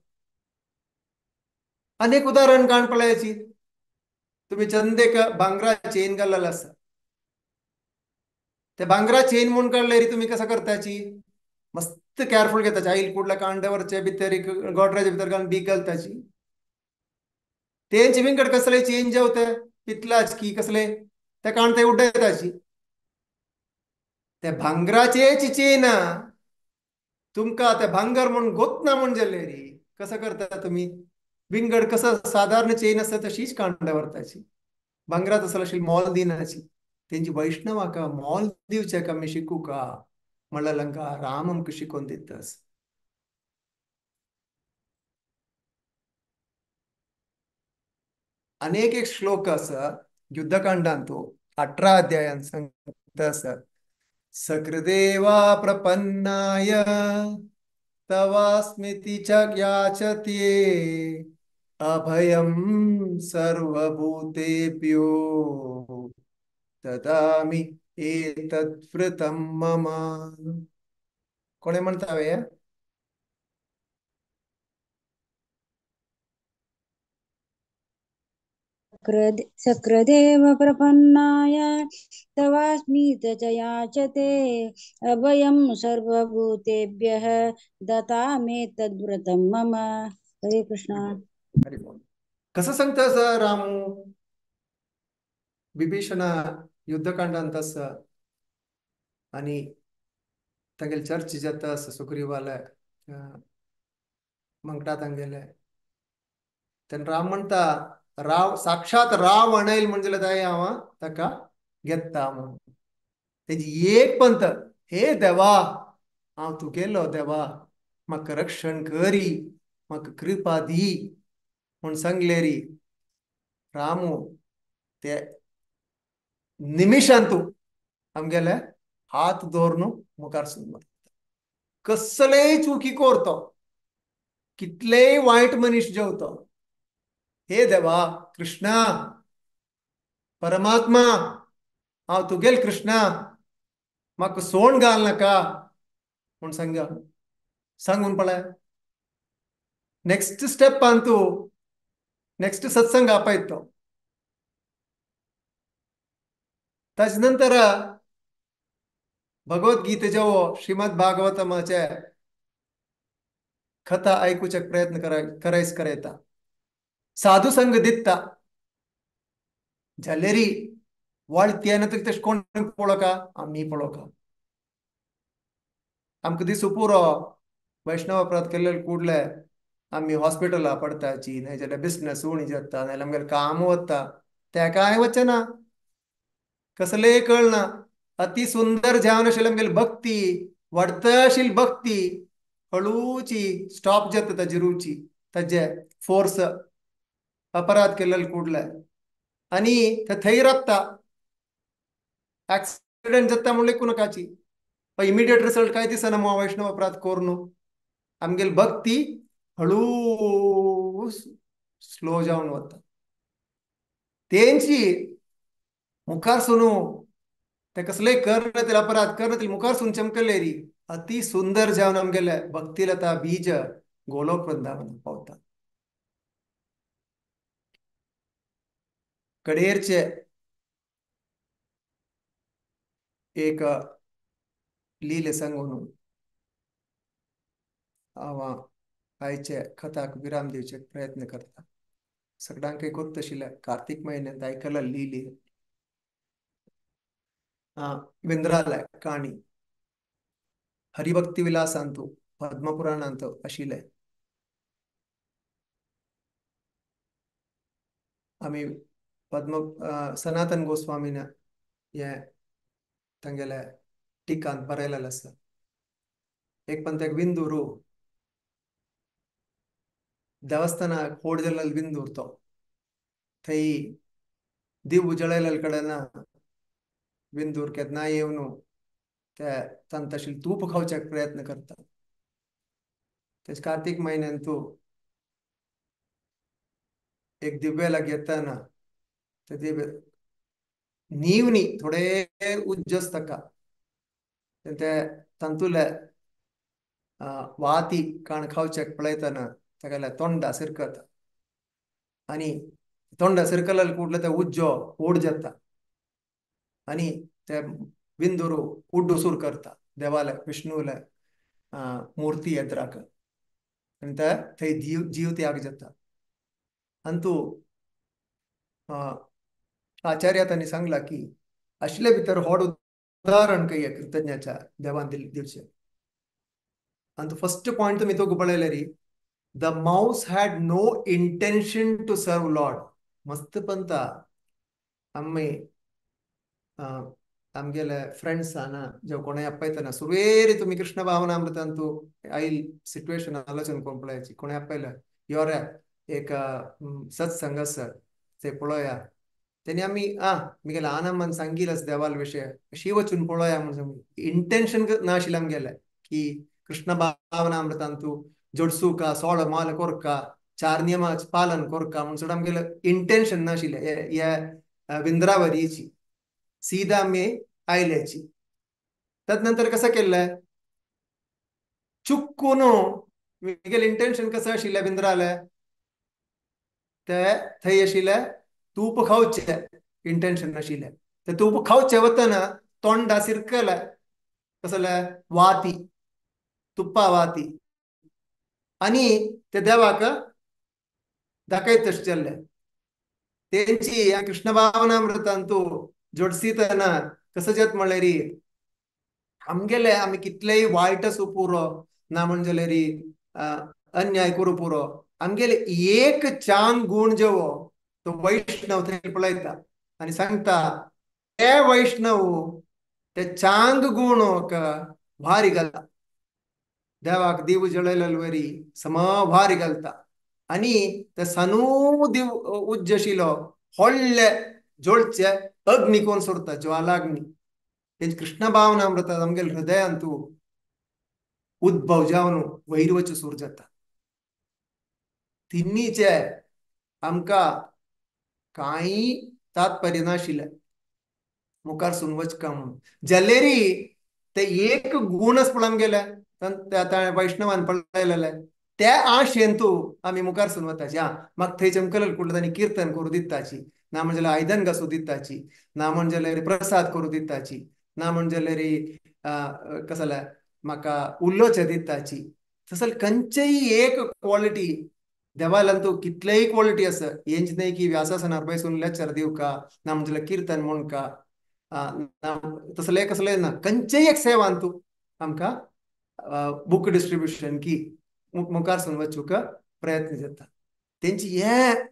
अनेक उदाहरण काण पळयाची, तुमी चंदेक भांगरा चेन घाल्लेलो आसा, ते भांगरा चेन म्हूण काडले री तुमी कसं करताची, मस्त केअरफुल घेताची, आईल कुडल्या काण दवरचे भितर गोडराच्या भितर घालून बीक घालताची. तेंचे विंगड कसले चेन जेवते पितलाच की कसले ते काण ते उडयताची. ते भांगराचेच चेन तुमकां ते भांगर म्हूण गोतना म्हूण जाले री कसं करता तुमी, विंगड कसं साधारण चेन आसता तशीच काण दवरताची, भांगरात आसल्यार अशी मोल दिनाची. तेंची वैष्णवाक मोल दिवचें आमी शिकूका म्हणल्यार हांकां राम आमकां शिकोवन दितास. अनेक एक श्लोक आसा युद्धकांडांतू, 18 अध्यायान सांगता आसा, सकृदेवा प्रपन्नाय तवास्मिति च याचते अभयं सर्वभूतेभ्यो ददामि एतद्व्रतं मम. कोणे म्हणता वे? सकृदेव प्रपन्नाय तवास्मित च याचते अभयं सर्वभूतेभ्यः ददामि तद्व्रतं मम. हरे कृष्णा. हरे बोल. कसं सांगता आसा रामू बिभीषणा युद्धकांडांत आसा आनी तांगेले चर्च जाता आसा सुग्रीवाले मंगटा तांगेले, तेन्ना राम म्हणटा राव साक्षात रावण येयल म्हणजे ताय हांव ताका घेता म्हणून. तेजी एक पंत, हे देवा हांव तुगेलो देवा, म्हाका रक्षण करी, म्हाका कृपा दी म्हूण सांगलेरी रामू ते निमिशांतू आमगेले हात दवरून मुखार सून वता. कसलेय चुकी करतो, कितलेय वायट मनीस जेवतो, हे देवा कृष्णा परमात्मा हांव तुगेल कृष्णा, म्हाका सोण घाल नाका म्हूण सांग सांगून पळय. नेक्स्ट स्टेपान तूं नेक्स्ट सत्संग आपयत तो. ताजे नंतर भगवद्गीते जेवो श्रीमद भागवतमाचे कथा आयकुचे प्रयत्न करायच करयता, साधू संग दिता जालेरी वाळती तरी तशें कोण पळोवका, आमी पळोवका. आमकां दिसू पुरो वैष्णव अपराध केल्ले कुडले आमी हॉस्पिटला पडताची, नाय जाल्यार बिजनस उणी जाता, नाजाल्यार आमगेलें काम वता, तेका हांवें वचना ना, कसलेय कळना. अति सुंदर जावन आशिल्ली आमगेली भक्ती वाडता आशिल्ली भक्ती हळूची स्टॉप जाता, ताजी रुची ताजे फोर्स अपराध केल्ले कुडले आनी ते थंय रावता. एक्सिडेंट जाता म्हणून लेखू नाकाची, इमिडिएट रिजल्ट काय दिसना मग वैष्णव अपराध करून आमगेली भक्ती हळू स्लो जावन वता. तेंची मुखार सुनू ते कसलेय करनातील अपराध करनातील मुखार सून चमकलेरी अति सुंदर जावन आमगेले भक्तिलता बीज गोलोक वृंदावन पावता. कडेरचे एक लीले सांगून हांव आयचे कथाक विराम दिवचे प्रयत्न करता. सगळ्यांक गोत्त आशिल्ले कार्तीक म्हयन्यांत आयकला लिली विंद्राले काणी हरिभक्ती विलासांतू पद्मपुराणांत आशिल्ले. आमी पद्म सनातन गोस्वामीन हे तांगेले टिकांत बरयलेलें आसा. एक पंत एक विंदुरू देवस्थानाक होड जाल्लो विंदूर तो थंय दिव जळयल्ले कडेन विंदूर केन्ना येवन ते तांत आशिल्लें तूप खावच्याक प्रयत्न करता. तेच कार्तीक म्हयन्यान तूं एक दिव्याला घेतना ते दिव्य न्हीव न्ही थोडे उज्जस ताका ते तांतुले वाती काण खावच्याक पळयतना तागेल्या तोंडा सिरकता आनी तोंडा सिरकल्यार कुडले ते उज्जो ओड जाता आनी ते विंदुरू उड्डुसूर करता देवाले विष्णुले मूर्ती एद्राक आनी ते थंय जीव त्याग जाता. आनी तूं आचार्य तांणी सांगला की आशिल्ले भितर व्हड उदाहरण कय कृतज्ञाच्या देवान दिवचें. आनी फर्स्ट पॉयंट तुमी तो पळयले री, the mouse had no intention to serve lord. मस्त पंता आमी आमगेले फ्रेंड्स आना जेव कोणय आपयतना सुरवेरी तुमी कृष्ण भावनामृतांतू आयल सिट्युएशन आलोचन करून पळयाची, कोणय आपयले यो रे एक सत्संग आसा ते पळोवया, तेणी आमी आमगेले आनंदान सांगिल देवाल विशय अशी वचून पळोवया म्हणून इंटेन्शन नाशिल्लें आमगेलें की कृष्ण भावनामृतांतू जोडसुका सोळ माल कोरका चार नियमाचें पालन कोरका म्हणून सुद्दां आमगेलें इंटेन्शन नाशिल्लें ह्या विंद्रावरीची सीधा आमी आयल्याची. तदनंतर कसं केल्लें चुकून आमगेलें इंटेन्शन कसं आशिल्लें बिंद्रालें ते थंय आशिल्लें तूप खावचें इंटेन्शन आशिल्लें ते तूप खावचें वतना तोंडा सिरकलें कसलें वाती तुप्पा वाती आनी ते देवाक दाखयत तशें जाल्लें. तेंची कृष्ण भावनामृतांतू जोडसीतना कसं जाता म्हणल्यार आमगेले आमी कितलेय वायट आसूं पुरो ना म्हण जाल्यार अन्याय करूं पुरो आमगेले एक चांग गुण जेवो तो वैष्णव थंय पळयता आनी सांगता ते वैष्णव ते चांग गुण भारी घालता देवाक दीव जळयलेले वरी सम भारी घालता आनी ते सनू दीव उज्ज आशिल्लो व्हडले जोडचे अग्नी कोण सोडता ज्वालाग्नी. तेंचे कृष्ण भावनामृत आमगेले हृदयांतू उद्भव जावन वयर वचूं सूर जाता. तिन्नीचे आमकां कांय तात्पर्य नाशिल्लें मुखार सून वचका म्हणून जाल्यारी ते एक गुणच पळोवन गेले वैष्णवान पळयलेले त्या आशेन तूं आमी मुखार सून वताची. म्हाका थंय चमकलें कुडलें तांणी किर्तन करूं दिताची ना म्हण जाल्यार आयदन घासूं दिताची ना म्हण जाल्यार प्रसाद करूं दिताची ना म्हण जाल्यार कसलें म्हाका उलोवचें दिताची. तसले खंयचेय एक क्वॉलिटी देवालान तूं कितलेय क्वॉलिटी आसा हेंच न्हय की व्यासासनार बसून लेक्चर दिवका ना म्हण जाल्यार किर्तन म्हणका तसलें कसलें ना खंयचेय एक सेवान तूं आमकां बूक डिस्ट्रिब्युशन की मुखार सून वचूंक प्रयत्न जाता. तेंची हें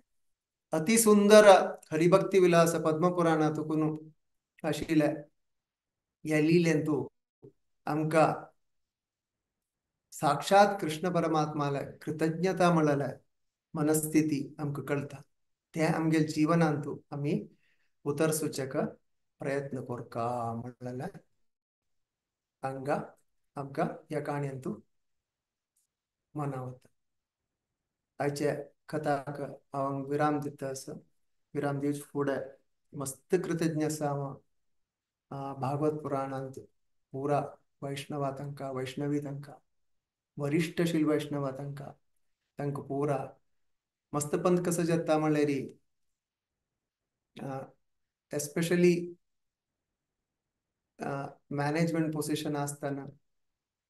अति सुंदर हरिभक्ती विलास पद्मपुराणांत आशिल्लें ह्या लिलेंतू आमकां साक्षात कृष्ण परमात्माले कृतज्ञता म्हणलें मनस्थिती आमकां कळटा. तें आमगेले जिवनांतू आमी उतरसूचेक प्रयत्न करका म्हणलें हांगा आमकां ह्या काणयेंतू मनावता. आयचे कथाक हांव विराम दिता आसा. विराम दिवचे फुडें मस्त कृतज्ञ आसा हांव भागवत पुराणांत पुरा वैष्णवा तांकां वैष्णवी तांकां वरिश्ठशील वैष्णवा तांकां तांकां पुरा मस्त पंथ कसो जाता म्हणल्यार एस्पेशली मॅनेजमेंट पोजिशन आसतना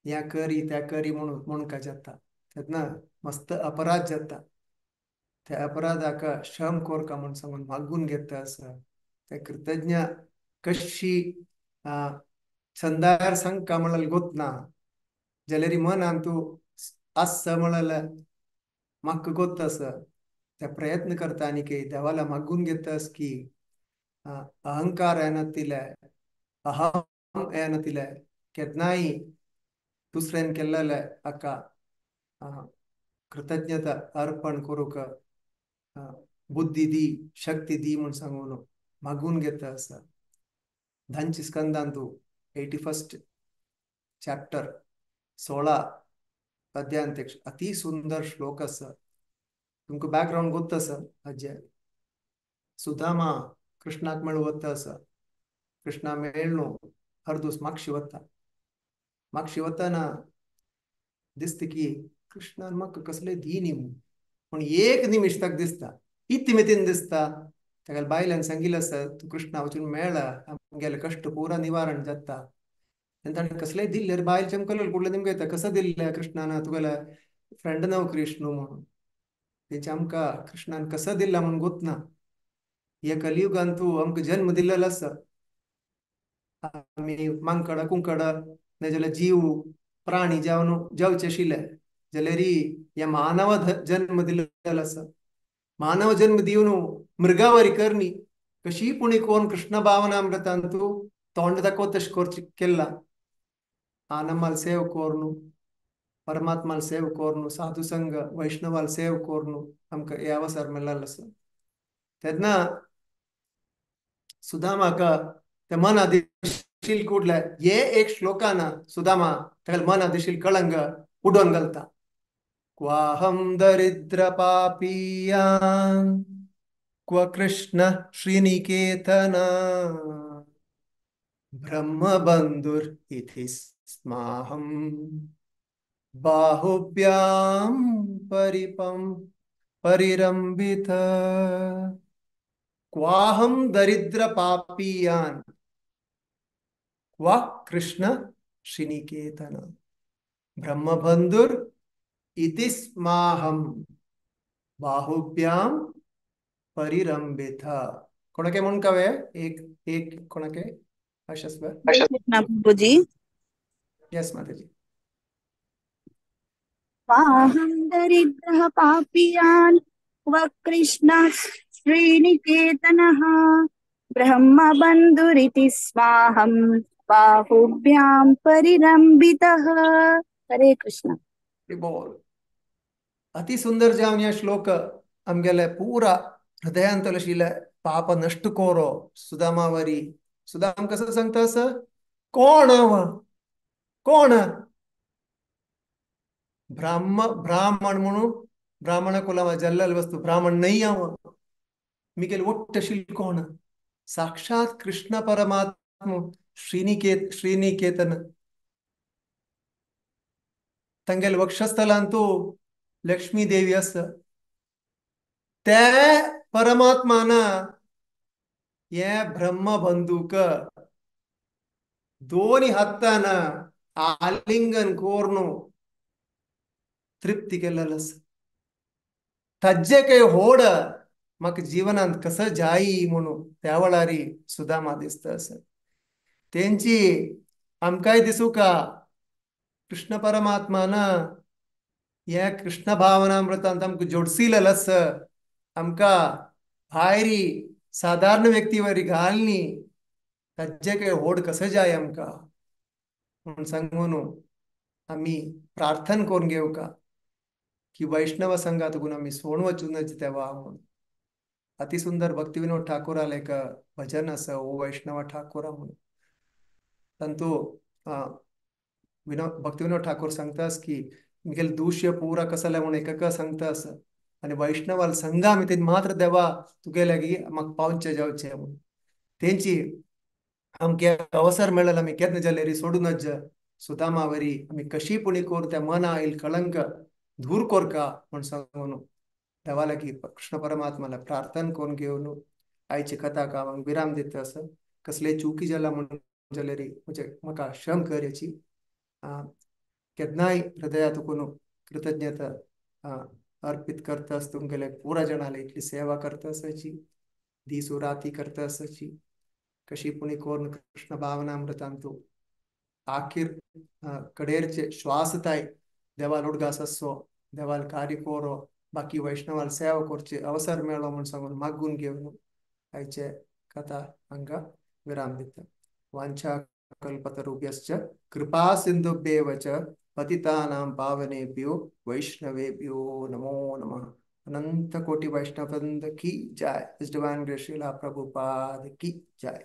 ह्या करी त्या करी म्हणून म्हणका जाता तेन्ना मस्त अपराध जाता. त्या अपराधाक श्रम कोरका म्हूण सांगून मागून घेता आसा. त्या कृतज्ञ कशी संदार सांगका म्हणल्यार गोतना जाल्यार मनान तूं आसा म्हणल्यार म्हाका गोत आसा त्या प्रयत्न करता आनी की देवाला मागून घेतास की अहंकार येनातिले अहम येनातिले केन्नाय दुसऱ्यान केल्लें हाका कृतज्ञता अर्पण करूंक बुद्धी दी शक्ती दी म्हूण सांगून मागून घेता आसा. धांची स्कंदांतू 81st chapter 16 अध्यायांत अति सुंदर श्लोक आसा. तुमकां बॅकग्रावंड गोत आसा हाजे सुदामा कृष्णाक मेळूं वता आसा. कृष्णा मेळ्ळो हर दीस मागशी वता मागशी वतना दिसता की कृष्णान म्हाका कसले दी न्ही म्हूण पूण एक निमिश ताका दिसता इतमेतीन दिसता ताका बायलान सांगिल्लें आसा तूं कृष्णा वचून मेळ्ळा आमगेले कश्ट पुरा निवारण जाता. आनी ताणें कसलेय दिल्लें बायल चमकलें कुडलें तुमकां येता कसं दिल्लें कृष्णान तुगेले फ्रेंड नव कृष्ण म्हणून तेंचे आमकां कृष्णान कसं दिल्ला म्हूण गोत ना. ह्या कलियुगान तूं आमकां जन्म दिल्लेलो आसा. आमी मांकडां कुंकडां नाजाल्यार जीव प्राणी जावन जावचे आशिल्ले जाल्यार ह्या मानव जन्म दिल्लेलो आसा. मानव जन्म दिवन मृगावरी करणी कशी पुणी कोण कृष्ण भावनामृतांतू तोंड दाखोवत तशें करचें केल्ला आनमाल सेव कोरनू परमात्माल सेव कोरनू साधू संघ वैष्णवाल सेव कोरनू आमकां हे अवसर मेळ्ळो आसा. तेन्ना सुदामाक ते मन आदिशील कुडले हे एक श्लोकान सुदामा ताका मन आदिशील कळंग उडोवन घालता. क्वाहं दरिद्र पापीयान् क्व कृष्ण श्रीनिकेतन ब्रह्मबंधुर इति स्माहं बाहुभ्यां परिपं परिरंबित. क्वाहं दरिद्र पापीयान् क्व कृष्ण श्रीनिकेतन ब्रह्मबंधुर इति स्माहं बाहुभ्यां परिरंबित. कोणाके म्हूण कवे एक एक कोणाके प्रभुजी. यस माताजी. वाहं दरिद्रः पापीयान् क्व कृष्णः श्रीनिकेतनः ब्रह्मबन्धुरिति स्वाहं बाहुभ्यां परिरंबितः. हरे कृष्ण. बोल. अति सुंदर जावन ह्या श्लोक आमगेले पुरा हृदयांतले आशिल्ले पाप नश्ट कोरो सुदामावरी. सुदाम कसं सांगता असं कोण हांव कोण ब्राह्मण म्हणून ब्राह्मण कुलामा जल्लल वस्तू ब्राह्मण नाही हांव मी केले वट्ट आशिल्ले कोण साक्षात कृष्ण परमात्मा श्रीनिकेतन तांगेले वक्षस्थलांतू लक्ष्मी देवी आसा ते परमात्मान हे ब्रह्मबंधूक दोन्ही हातान आलिंगन कोरून तृप्ती केलेलं आसा. ताजे काही होड म्हाका जिवनांत कसं जाई म्हणून त्या वेळारी सुदामा दिसता आसा. तेंची आमकांय दिसूका कृष्ण परमात्मान ह्या कृष्ण भावनामृतांत आमकां जोडसिलेलें आसा. आमकां भायरी साधारण व्यक्तीवरी घालनी ताजे काही होड कसं जाय आमकां म्हूण सांगून आमी प्रार्थना करून घेवका की वैष्णव संघात गुण आमी सोडून वचूं नज तेवा म्हणून. अति सुंदर भक्तिविनोद ठाकुरालें एक भजन आसा ओ वैष्णव ठाकुरा म्हणून. तांतू भक्तिविनोद ठाकूर सांगतास की मिगेल दूष्य पुरा कसले म्हणून एक सांगता आसा आनी वैष्णवाल संघा आमी ते मात्र देवा तुगे लागीं म्हाका पावचे जावचें म्हणून. तेंची आमकां अवसर मेळ्ळो आमी केन्ना जाल्यार सोडून नज सुदामावरी आमी कशी पुणी करून त्या मना आयल कळंक दूर कोरका म्हूण सांगून देवा लागीं कृष्ण परमात्माला प्रार्थना करून घेवन आयची कथा हांव विराम दिता आसा. कसले चुकी जाला म्हूण जाल्यार म्हजे म्हाका क्षम कर हेची केन्नाय हृदयात कोण कृतज्ञता अर्पित करता तुमगेले पुरा जणाले इतली सेवा करता आसाची दीस राती करता आसाची कशी पुणी करून कृष्ण भावनामृतांतू आखीर कडेरचे श्वासताय देवाल उडगास आसचो देवाल कार्य कोरो बाकी वैष्णवाल सेवा करची अवसर मेळ्ळो म्हूण सांगून मागून घेवन आयचे कथा हांगा विराम दिता. वांछा कल्पतरुभ्यश्च कृपा सिन्धुभ्येव च पतितानां पावनेभ्यो वैष्णवेभ्यो नमो नमः. अनंत कोटि वैष्णव वृंद की जय. His divine grace Srila Prabhupada की जय.